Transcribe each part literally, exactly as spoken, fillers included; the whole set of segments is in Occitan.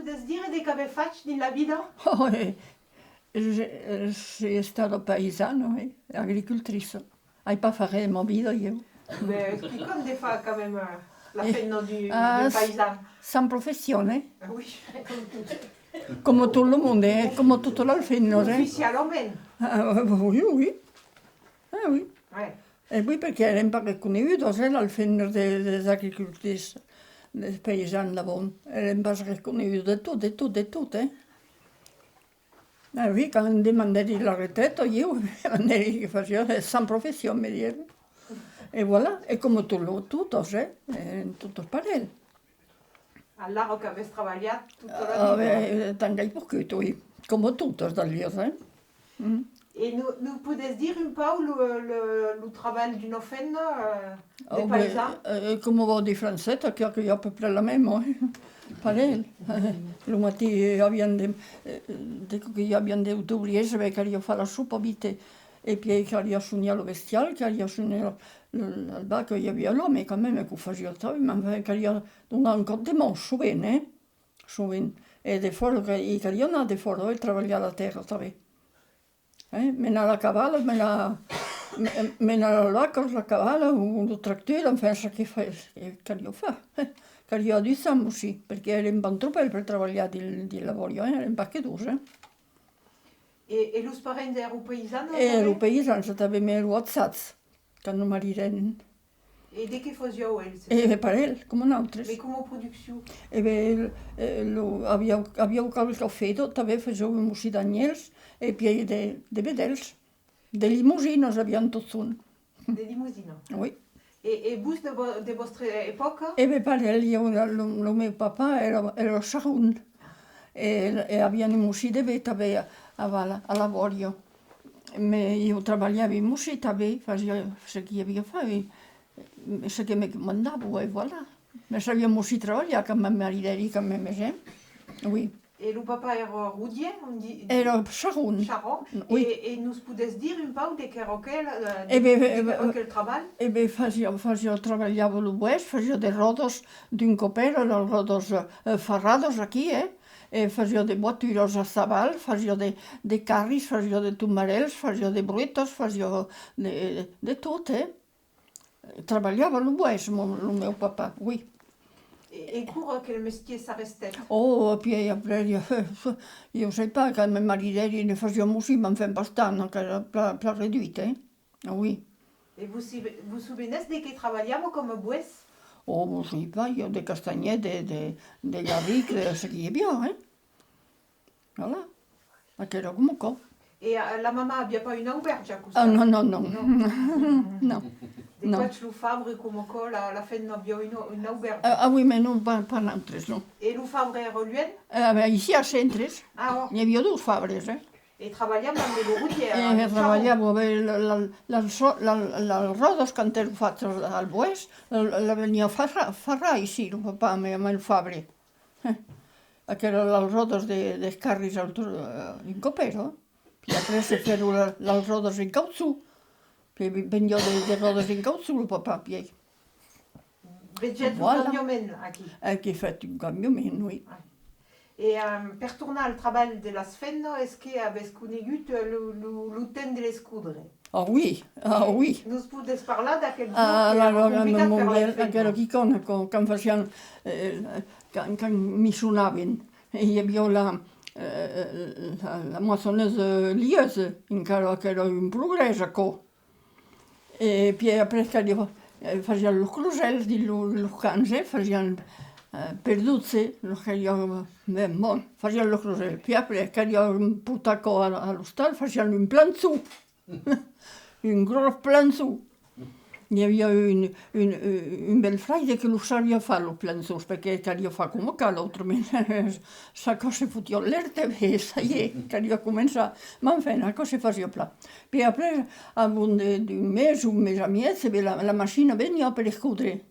Pòdes dire de qu'avètz fach dins la vida? Oh, eh, je, eh, je suis estada païsana, eh, agricultrice. Ai pas fach res de ma vida, ieu. Mès quicòm de far quand même, euh, la femna d'un, ah, d'un païsan. Sans profession, eh? Ah oui, comme tout. Coma tot lo monde, eh? Coma totas las femnas, eh? Oficialament. Ah, oui, oui. Ah, oui. Ouais. E oui, perque èran pas reconegudas, eh, las femnas de, dels agricultors, dels païsans d'abans. Èran pas reconegudas de tot, de tot, de tot, eh? Ah oui, quand demandèri la retreta, ieu demandèri que fasiá, eh, sans profession, me diguèron. E voilà, e coma tot lo, totas, eh, èran totas parelh. Alara qu'avètz trabalhat tota la vida? Ah, ben, tant qu'ai pogut, oui. Coma totas, d'ailleurs, eh? Mm. E nos, nos podètz dire un pauc lo, lo, lo trabalh d'una femna, euh, de païsan? Oh, ben, euh, coma vau dire, Franceta, que, que i a à peu près la mèma, eh? Parelh. Lo matin, eh, avián de, eh, de, que i avián de, d'obrièrs, ben, caliá far la sopa vite. E pièi caliá sonhar lo bestial, caliá sonhar lo, lo, la vaca, i aviá l'òme quand même, que o fasiá tanben, mas enfin, caliá donar un còp de man, sovent, eh? Sovent. E defòra, que, i caliá anar defòra, eh, trabalhar la tèrra tanben. Eh? Menar la cavala, menar, me-, menar las vacas, la cavala, o lo tractor, enfin, çò que fa, que caliá far. Caliá adusar aussi, perque èran pas en tropèl per trabalhar dins, dins la bòria, eh? Èran pas que dos, eh? E, e los parents èran païsans tanben? Èran païsans tanben, mès èran atzats, quand nos marirèren. E de qué fasián, eles? E ben, parelh, coma nautres. Mès coma produccion? E ben, eh, lo, avián, avián qualque feda, tanben fasián un bocin d'anhèls, e pièi de, de vedèls. De limosinas avián totjorn. De limosinas? Oui. E, e vos, de vo-, de vòstra epòca? E ben, parelh, ieu, lo, lo meu papà èra, èra charron. E, e avián un bocin de ben tanben a, a, a la bòria. Mès ieu trabalhavi un bocin tanben, fasiá çò que i aviá a far, e, e çò que me comandavan, e voilà. Mès sabiá un bocin trabalhar quand me maridèri, quand même, eh? Oui. E lo papà èra rodièr, on di-, èra charron. Charron. Oui. E, e nos podètz dire un pauc de qu'èra aquel, eh, de, de qu'èra aquel trabalh? E ben, fasiá, fasiá, trabalhava lo boès, fasiá de ròdas d'un còp èra, las ròdas, eh, farradas aquí, eh? E fasiá de voaturas a chaval, fasiá de, de carris, fasiá de tombarèls, fasiá de bruetas, fasiá de, de tot, eh? Trabalhava lo boès, mon, lo meu papà, oui. E, e quora aquel mestièr s'arrestèt? Oh, e pièi après, ieu, ieu sai pas, quand me maridèri, ne fasiá un bocin, mès enfin pas tant, qu'èra plan, plan reduit, eh? Ah oui. E vos si-, vos sovenètz de qué trabalhava coma boès? Oh, vos sai pas, ieu, de castanhèr, de, de, de garric, de çò que i aviá, eh? Voilà. Aquò èra coma aquò. E, eh, la mamà aviá pas una aubèrja a costat? Ah, non, non, non. Non. Non. De còps lo fabre coma aquò, la, la femna aviá una, una aubèrja? Ah, ah oui, mès non, pas, pas nautres, non. E lo fabre èra luènh? Eh ben, aicí a Centrés. Ah, ò. N'i aviá dos fabres, eh? E trabalhavan amb lo rodièr, eh, lo charron? E trabalhavan, ben, la, la, las ròdas, quand èran fachas al boès, la, la, la veniá farrar, farrar aicí, lo papà, amb, amb lo fabre. Eh, aquò èra las ròdas de, dels carris al tro-, eh, un còp èra. Pièi après se fèron la, las ròdas en cauchon. Pièi ve-, vendiá de, de ròdas en cauchon, lo papà, pièi. Vegèt lo cambiament aquí? Voilà. Aquí fèt un cambiament, oui. Ah. E, eh, per tornar al trabalh de las femnas, es que avètz conegut, eh, lo, lo, lo temps de l'escodre? Ah oui, ah oui. Nos podètz parlar d'aquel jorn? Ah, qu'èra complicat per las femnas? Aquò èra quicòm, quand, quand fasián, eh, quand, quand missonavan, e i aviá la, eh, la, la moissonneuse lieuse, encara qu'èra un progrès, aquò. E pièi après, caliá, eh, fasián los crosèls dins lo, los camps, eh, fasián, eh, per dotze, los caliá, ben, bon, fasián los crosèls. Pièi après, caliá portar aquò a, a l'ostal, fasián un planchon. Un gròs planchon. N'i aviá un, un, un bèl-fraire que lo sabiá far, los planchons, perque caliá far coma cal, autrament, çò que se fotiá en l'èr, e ben, ça y est, caliá començar. Mas enfin, aquò se fasiá plan. Pièi après, a bòrd de, d'un mes, un mes e mièg, e ben, la, la machina veniá per escodre.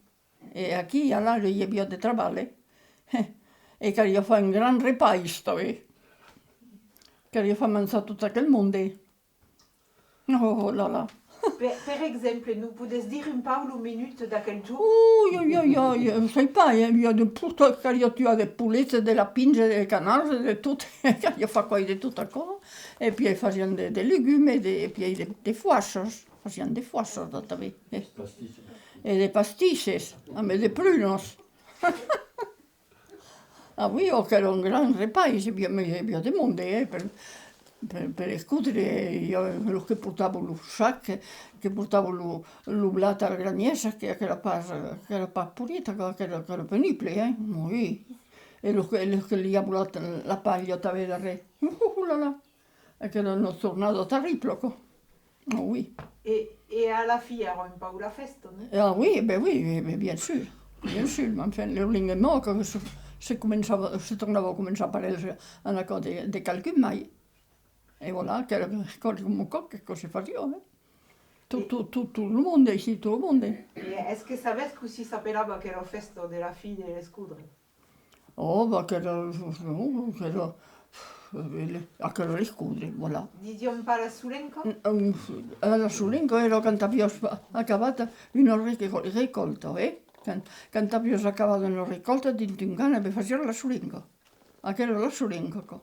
E aquí, alara, i aviá de trabalh, eh? E caliá far un grand repais, tanben. Caliá far manjar tot aquel monde. Oh là là. Per, per exemple, nos podètz dire un pauc lo menut d'aquel jorn? Ui, ui, ui, ui, sai pas, i aviá de tot, caliá tuar de polets, de lapins, de canards, de tot. Caliá far còire tot aquò. E pièi fasián de, de legumes, de, e pièi de, de foissas. Fasián de foissas, tanben. E, e de pastisses, amb de prunas. Ah oui, ò, qu'èra un grand repais, i aviá, i aviá de monde, eh, per, per, per escodre, i a los que portavan lo sac, que portavan lo, lo blat al granièr, que, qu'èra pas, qu'èra pas polit, aquò, qu'èra, qu'èra penible, eh, oui. E los que, los que liavan la, la palha tanben darrèr. Uh, uh, uh, la, la. Aquela nòstra tornada terribla, aquò. Ah oui. E, e a la fin èra un pauc la fèsta, non? Ah oui, ben oui, ben, ben, bien sûr, bien sûr, mais enfin, lo lendeman, quand se, se començava, se tornava a començar per eles en aquò de, de qualqu'un mai. E voilà, qu'èra qualqu'un còp que, que se fasiá, eh. Tot, tot, tot, tot lo monde, aicí, tot lo monde. E es que sabètz cossí s'apelava aquela fèsta de la fin de l'escodre? Oh, bah, qu'èra, non, qu'èra, eh, le, aquela l'escodre, voilà. Disián pas la solenca? N-, euh, a la solenca èra quand aviás acabat una reco-, recòlta, eh? Quand, quand aviás acabat una recòlta dins un camp, e ben fasiás la solenca. Aquela la solenca, aquò.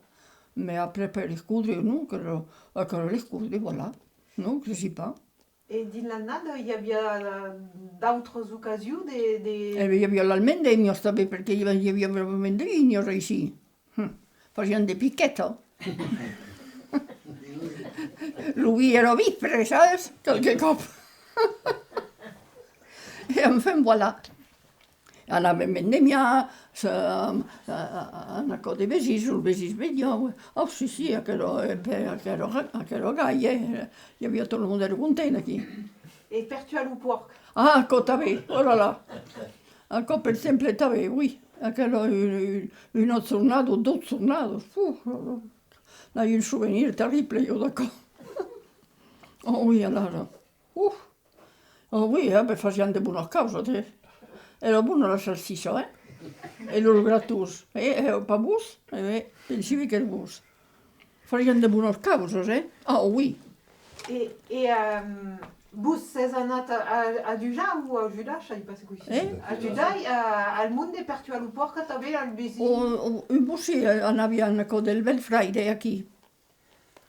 Mais après, per l'escodre, non, qu'èra, aquela l'escodre, voilà. Non, cresi pas. E dins l'annada, i aviá d'autras ocasions de, de... E ben, i aviá las vendèmias tanben, perque i aviá, i aviá bravament de vinhas aicí. Hm. Fasián de piqueta. Lo vin èra vispre, sabes? Qualque còp. E enfin, voilà. Anàvem vendemiar, se, a, a, a, a, en aquò de vesins, los vesins venián. Oh, si, si, aquò èra, eh, ben, aquò èra, aquò èra gai, eh. I aviá tot lo monde èra content aquí. E per tuar lo pòrc? Ah, aquò tanben, oh là là. Aquò, per exemple, tanben, oui. Aquò èra un, un, una jornada o doas jornadas. Uf, n'ai un sovenir terrible, ieu, d'aquò. Oh, oui, alara. Uf! Oh, oui, eh, ben, fasián de bonas causas, eh. Èra bona la salsissa, eh? E los gratons, eh? Èra pas bons? E ben, pensi qu'èra bons. Fasián de bonas causas, eh? Ah, oui. E, e, ehm, vos sètz anat a, a, ajujar o ajudar, sai pas cossí. Eh? Ajudar a, al monde per tuar lo pòrc, tanben al vesin? O, o, un bocin, eh, anaviam a cò del bèl-fraire aquí.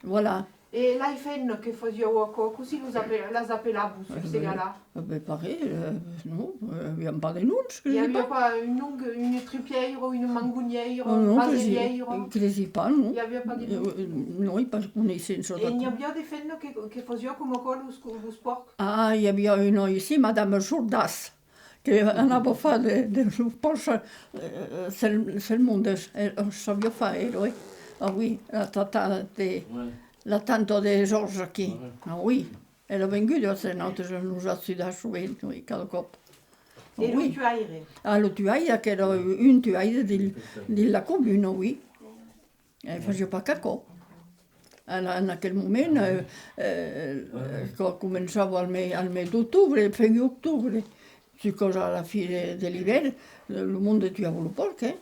Voilà. E las femnas que fasián aquò, cossí los ape-, las apelavan sus Segalar? Eh ben, pareil, eh, non, eh, aviam pas de noms, cresi pas. I aviá pas un nom, una trupièira, una mangonièira, non, non, cresi, cresi pas, non. I aviá pas de nom? Eh, non, ai pas coneissença d'aquò. E n'i aviá de femnas que, que fasián coma aquò los, los pòrcs? Ah, i aviá una aicí, Madame Jourdas. Que anava far de, de los pòrcs, eh, sel, sel monde, eh, sabiá far, ela, eh. Ah oui, la tata de, la tanta de Jòrge aquí. Ah oui, ela venguda a se nautres, nos ajudar sovent, oui, cada còp. E lo tuaire? Ah, lo tuaire, qu'èra un tuaire dins, dins la comuna, oui. E fasiá pas qu'aquò. En, en aquel moment, eh, eh, co-, començava al mes, al mes d'octobre, fin octobre, juscas a la fin de, de l'ivèrn, lo monde tuava lo pòrc, eh.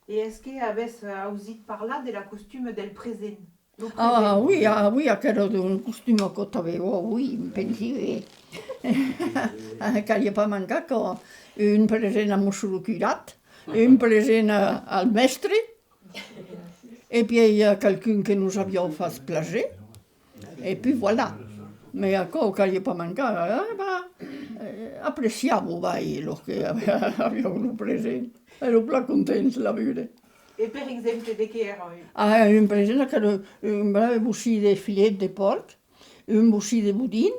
E es que avètz ausit parlar de la costuma del present? Lo present. Ah, oui, ah, oui, aquò èra un costum aquò tanben, oh, oui, pensi, eh. Caliá pas mancar aquò. Un present a mossur lo curat, un present a, al mèstre, E pièi i a qualqu'un que nos aviá fach plaser, e puis voilà. Mai aquò caliá pas mancar, eh, bah, eh, apreciavan, vai, los que avián lo present. Èran plan contents, la vure. E per exemple, de qué èra? Ah, un present, qu'èra un brave bocin de filet de pòrc, un bocin de bodin,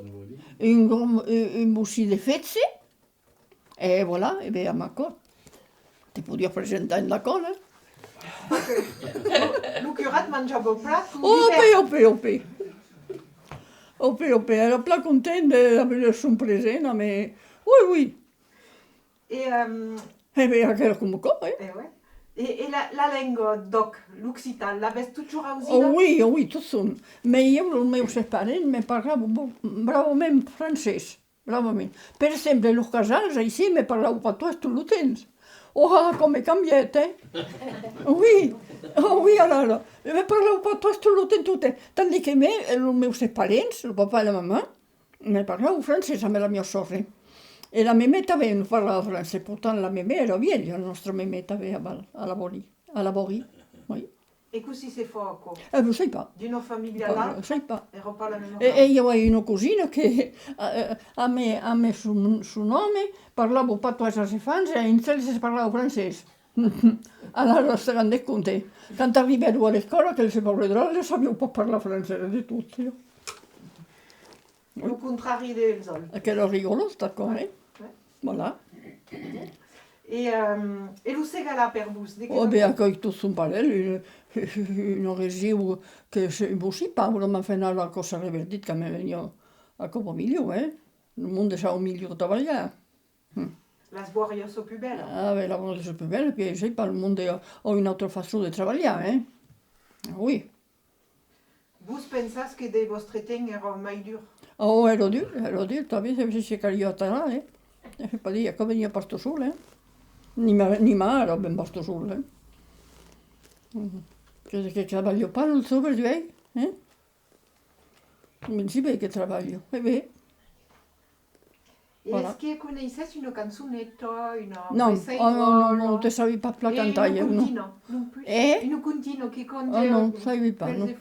un, un, un bocin de fetge, E voilà, e ben, amb aquò, te podiás presentar endacòm, eh? Lo, lo curat manjava plan o... Òpe, òpe, òpe! Òpe, òpe, èra plan content de, d'aver son present, amé, oui, oui. E, ehm, e ben, aquò èra coma aquò, eh? E ouais. E, e la, la lenga d'òc, l'occitan, l'avètz totjorn ausida? Oh, oui, oh, oui, totjorn. Mai ieu, los mieus parents me parlavan bo-, bravament francés. Bravament. Per exemple, los casals, aicí, me parlavan patoès tot lo temps. Oh, ah, com me cambièt, eh? Oui, oh, oui, alara, me parlavan patoès tot lo temps, tot lo temps. Tandis que me, los mieus parents, lo papà e la mamà, Me parlava francés amb la mia sòrre. E la memè tanben parlava francés, pourtant la memè èra vièlha, la nòstra memè tanben a Val, a Labori, a Labori, oui. E cossí se fa aquò? Eh, ben, sai pas. D'una familha a l'autra? Sai pas. Èra pas la mèma. E, e i aviá una cosina que, eh, amb, amb son, son òme, parlava patoès a ses enfants e entre eles se parlava francés. Alara se rendèt compte. Quand arribèron a l'escòla, aqueles paures dròlles sabián pas parlar francés de tot, jo. Lo contrari dels autres. Aquò èra rigolós, aquò, eh? Ouais. Voilà. E, ehm, e lo Segalar per vos, de qué... Oh, ben, aquò es tot son parelh, una, una region que es impossible, però, enfin, ara aquò s'a reverdit quand même, aquò va milhor, eh? Lo monde sap milhor trabalhar. Mm. Las bòrias son pus bèlas. Ah, ben, las bòrias son pus bèlas, puèi, sai pas, lo monde a, a una autra façon de trabalhar, eh? Oui. Vos pensatz que de vòstre temps èra mai dur? Oh, èra dur, èra dur, tanben, se, se caliá atalhar, eh? Es pas dire, aquò veniá pas tot sol, eh? Ni ma, ni ma, èra ben pas tot sol, eh? Mm. Que, que trabalha pas, lo sauve, eh? Mès si ben que trabalha, e ben. E... Voilà. Es que coneissètz una cançoneta, una... Non, oh, non, non, non, te sabi pas plan cantar, ieu, non. E una comptina, non plus. Eh? Una comptina que cante... Oh, non, sabi pas, non.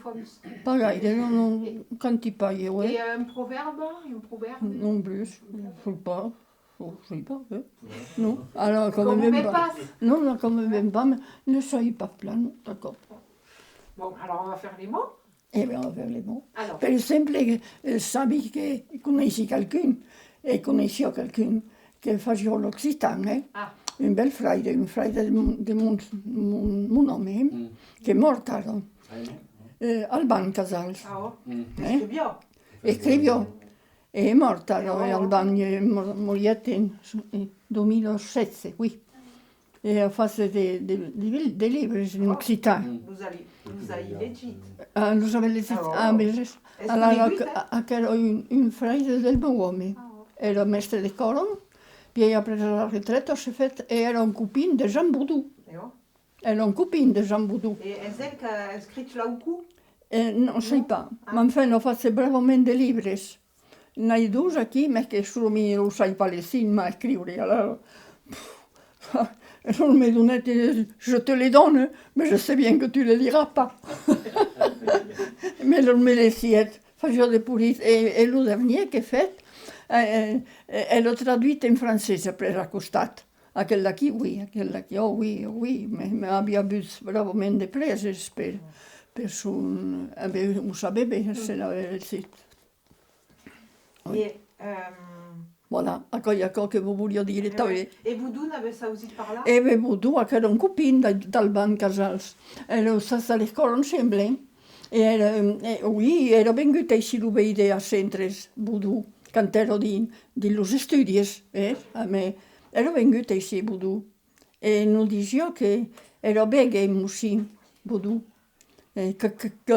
Pas gaire, non, non, canti pas, ieu, eh. E un provèrbe, un provèrbe? Non plus, sai pas, oh, sai pas, eh. Non, ara, aquò me ven pas. Non, aquò me ven pas, mès ne sabi pas plan, non, aquò. Bon, alors on va faire les mots. E ben, a veire, bon. Alors. Per exemple, eh, sabi que coneissi qualqu'un, e coneissiá qualqu'un que fasiá l'occitan, eh? Ah. Un bèl fraire, un fraire de mon, de mon, mon, mon òme, eh? Mm. Qu'es mòrt ara. Ah, non? Eh, Alban Casals. Ah, oh. Mm. Eh? Escriviá. Escriviá. E es mòrt ara, eh, Alban, eh, mor-, morièt en, en dos mil setze, oui. E a fach de, de, de, de libres en occitan. Los a li-, los ai legit. Ah, los avètz legit? Ah, mès es, alara, aquò èra un, un fraire del meu òme. Èra mèstre de còra, puèi après la retreta se fèt, e èra un copin de Jean Bodon. Èra un copin de Jean Bodon. E es el qu'a escrich Laucon? Eh, non, sai pas. Mès enfin, a fach bravament de libres. N'ai dos aquí, mès que solament los sai pas legir, mas escriure, alara. Pff, l'òme me donèt, eh, je te les donne, mais je sais bien que tu les liras pas. Mès los me legièt, fasiá de polits, e, e lo dernier que fèt, eh, eh, eh, lo traduit en francés après a costat. Aquel d'aquí, oui, aquel d'aquí, oh oui, oh oui, me, me aviá avut bravament de prèses per, per son, eh ben, o sabè ben, se l'avè legit. Oui. E, ehm, voilà, aquò es aquò que vos voliá dire tanben. E Bodon, n'avètz ausit parlar? E ben, Bodon, aquò èra un copin d'Al-, d'Alban Casals. Èra stat a l'escòla ensemble, eh? E èra, eh, oui, èra vengut aicí lo veire a Centrés, Bodon, quand èra dins, dins los estudis, eh? Amé, èra vengut aicí, Bodon. E nos disiá que èra bègue, mossur Bodon. E que, que, que...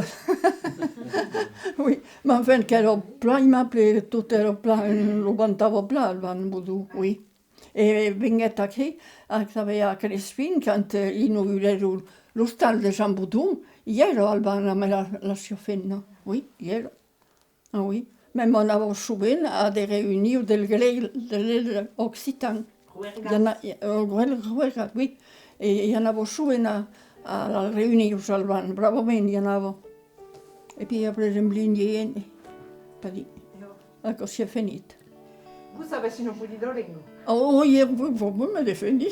Oui, mas enfin, qu'èra plan aimable, tot èra plan, lo vantava plan, Alban Bodon, oui. E venguèt aquí, a, tanben a Crespin, quand, eh, inaugurèron l'ostal de Jean Bodon, i èra Alban amb la, la siá femna, oui, i èra. Ah oui, mèma anava sovent a de reünions del grèc, de l'occitan. Roergas. I ana-, i, eh, Roer-, Roergas, oui. E i anava sovent a, a las reünions, Alban, bravament i anava. E puèi après en blin, dien, pas dit. Aquò siá fenit. Vos avètz una polida lenga. Oh, oui, oui, oui, oui, me defendi.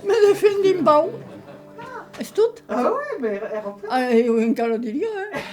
Me defendi un pauc. Es tot? Ah oui, mès èra plan. Ah, e ieu encara diriá, eh?